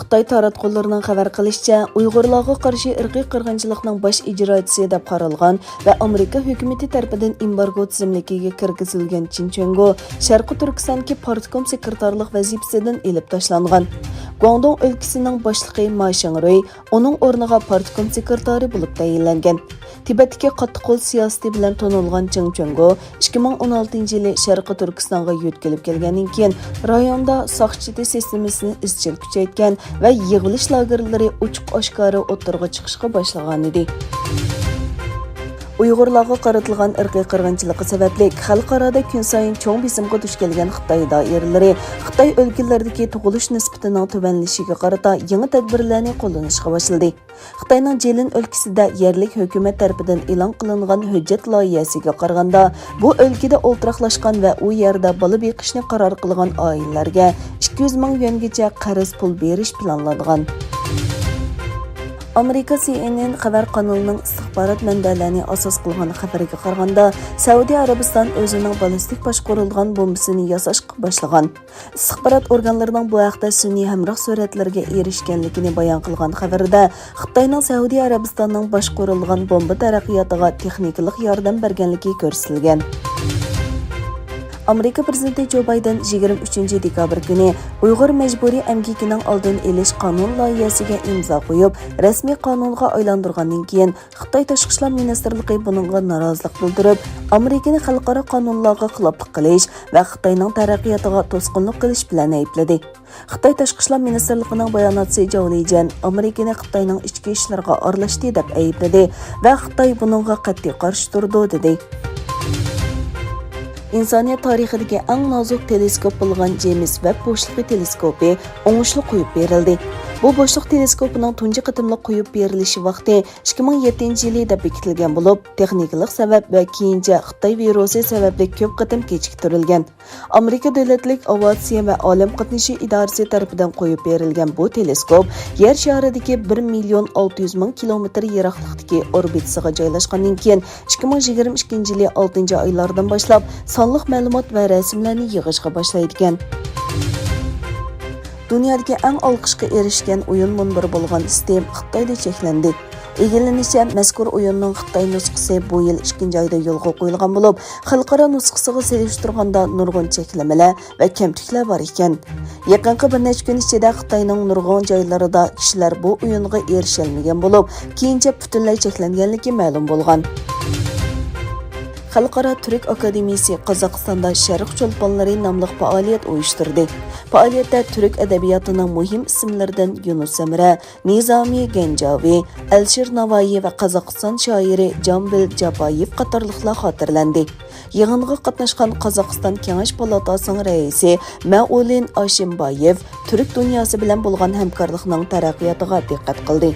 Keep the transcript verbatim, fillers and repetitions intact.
خىتاي تاراتقۇلىرىنىڭ خەۋەر قىلىشىچە، ئۇيغۇرلارغا قارشى ئىرقىي قىرغىنچىلىقنىڭ باش ئىجراچىسى دەپ قارالغان ۋە ئامېرىكا ھۆكۈمىتى تەرىپىدىن ئېمبارگو تىزىملىكىگە كىرگۈزۈلگەن چېن چۈەنگو شەرقىي تۈركىستاندىكى پارتكوم سېكرېتارلىق ۋەزىپىسىدىن ئېلىپ تاشلانغان. گۇاڭدۇڭ ئۆلكىسىنىڭ باشلىقى ما شىڭرۇي ئۇنىڭ ئورنىغا پارتكوم سېكرېتارى بولۇپ تەيىنلەنگەن. تىبەتتىكى قاتتىق قول سىياسىتى بىلەن تونۇلغان چېن چۈەنگو ئىككى مىڭ ئون ئالتىنچى يىلى شەرقىي تۈركىستانغا يۆتكىلىپ كەلگەندىن كېيىن، رايوندا ساقچى سىستېمىسىنى ئىزچىل كۈچەيتكەن ۋە يىغىۋېلىش لاگېرلىرى ئوچۇق ئاشكارا ئوتتۇرىغا چىقىشقا باشلىغانىدى. ئۇيغۇرلارغا قارىتىلغان ئىرقىي قىرغىنچىلىقى سەۋەبلىك خەلقئارادا كۈنسايىن چوڭ بېسىمغا دۇچ كەلگەن خىتاي دائىرىلىرى خىتاي ئۆلكىلىرىدىكى تۇغۇلۇش نىسبىتىنىڭ تۆۋەنلىشىگە قارىتا يېڭى تەدبىرلەرنى قوللىنىشقا باشلىدى. خىتاينىڭ جېلىن ئۆلكىسىدە يەرلىك ھۆكۈمەت تەرىپىدىن ئېلان قىلىنغان ھۆججەت لايىھەسىگە قارىغاندا، بۇ ئۆلكىدە ئولتۇراقلاشقان ۋە ئۇ يەردە بالا بېقىشنى قارار قىلغان ئائىلىلەرگە ئىككى يۈز مىڭ يۈەنگىچە قەرز پۇل بېرىش پىلانلانغان. ئامېرىكا سى ئېن ئېن خەۋەر قانىلىنىڭ ئىستىخبارات مەنبەلەرنى ئاساس قىلغان خەۋىرىگە قارىغاندا، سەئۇدى ئەرەبىستان ئۆزىنىڭ بالىستىك باشقۇرۇلغان بومبىسىنى ياساشقا باشلىغان. ئىستىخبارات ئورگانلىرىنىڭ بۇ ھەقتە سۈنئىي ھەمراھ سۈرەتلىرىگە ئېرىشكەنلىكىنى بايان قىلغان خەۋىرىدە، خىتاينىڭ سەئۇدى ئەرەبىستاننىڭ باشقۇرۇلغان بومبا تەرەققىياتىغا تېخنىكىلىق ياردەم بەرگەنلىكى كۆرسىتىلگەن. ئامېرىكا پىرېزىدېنتى جو بايدېن يىگىرمە ئۈچىنچى دېكابىر كۈنى ئۇيغۇر مەجبۇرىي ئەمگىكىنىڭ ئالدىنى ئېلىش قانۇن لايىھەسىگە ئىمزا قويۇپ، رەسمىي قانۇنغا ئايلاندۇرغاندىن كېيىن، خىتاي تاشقى ئىشلار مىنىستىرلىقى بۇنىڭغا نارازىلىق بىلدۈرۈپ، ئامېرىكىنى خەلقئارا قانۇنلارغا خىلاپلىق قىلىش ۋە خىتاينىڭ تەرەققىياتىغا توسقۇنلۇق قىلىش بىلەن ئەيىبلىدى. خىتاي تاشقى ئىشلار مىنىستىرلىقىنىڭ باياناتچىسى جاۋ لىجيەن ئامېرىكىنى خىتاينىڭ ئىچكى ئىشلىرىغا ئارىلاشتى دەپ ئەيىبلىدى ۋە خىتاي بۇنىڭغا قەتئىي قارشى تۇرىدۇ، دېدى. ئىنسانىيەت تارىخىدىكى ئەڭ نازۇك تېلېسكوپ بولغان جېيمس ۋېب بوشلۇقى تېلېسكوپى ئوڭۇشلۇق قويۇپ بېرىلدى. بۇ بوشلۇق تېلېسكوپىنىڭ تۇنجى قېتىملىق قويۇپ بېرىلىشى ۋاقتى ئىككى مىڭ يەتتىنچى يىلى دەپ بېكىتىلگەن بولۇپ، تېخنىكىلىق سەۋەب ۋە كېيىنچە خىتاي ۋىرۇسى سەۋەبلىك كۆپ قېتىم كېچىكتۈرۈلگەن. ئامېرىكا دۆلەتلىك ئاۋىئاتسىيە ۋە ئالەم قاتنىشى ئىدارىسى تەرىپىدىن قويۇپ بېرىلگەن بۇ تېلېسكوپ يەر شارىدىكى بىر مىليون ئالتە يۈز مىڭ كىلومېتىر يىراقلىقتىكى ئوربىتىسىغا جايلاشقاندىن كېيىن، ئىككى مىڭ يىگىرمە ئىككىنچى يىلى ئالتىنچى ئايلاردىن باشلاپ سانلىق مەلۇمات ۋە رەسىملەرنى يىغىشقا باشلايدىكەن. دۇنيادىكى ئەڭ ئالقىشقا ئېرىشكەن ئويۇن مۇنبىرى بولغان ستىم خىتايدا چەكلەندى. ئىگىلىنىشىچە، مەزكۇر ئويۇننىڭ خىتاي نۇسخىسى بۇ يىل ئىككىنچى ئايدا يولغا قويۇلغان بولۇپ، خەلقئارا نۇسخىسىغا سېلىشتۇرغاندا نۇرغۇن چەكلىمىلەر ۋە كەمتۈكلەر بار ئىكەن. يېقىنقى بىر نەچچە كۈن ئىچىدە خىتاينىڭ نۇرغۇن جايلىرىدا كىشىلەر بۇ ئويۇنغا ئېرىشەلمىگەن بولۇپ، كېيىنچە پۈتۈنلەي چەكلەنگەنلىكى مەلۇم بولغان. خەلقئارا تۈرك ئاكادېمىيىسى قازاقىستاندا شەرق چولپانلىرى ناملىق پائالىيەت ئۇيۇشتۇردى. پائالىيەتتە تۈرك ئەدەبىياتىنىڭ مۇھىم ئىسىملىرىدىن يۇنۇس ئەمرە، نىزامى گەنجاۋى، ئەلىشىر ناۋايى ۋە قازاقىستان شائىرى جامبىل جاپايېف قاتارلىقلار خاتىرىلەندى. يىغىنغا قاتناشقان قازاقىستان كېڭەش پالاتاسىنىڭ رەئىسى مەئۇلىن ئاشىمبايېف تۈرك دۇنياسى بىلەن بولغان ھەمكارلىقنىڭ تەرەققىياتىغا دىققەت قىلدى.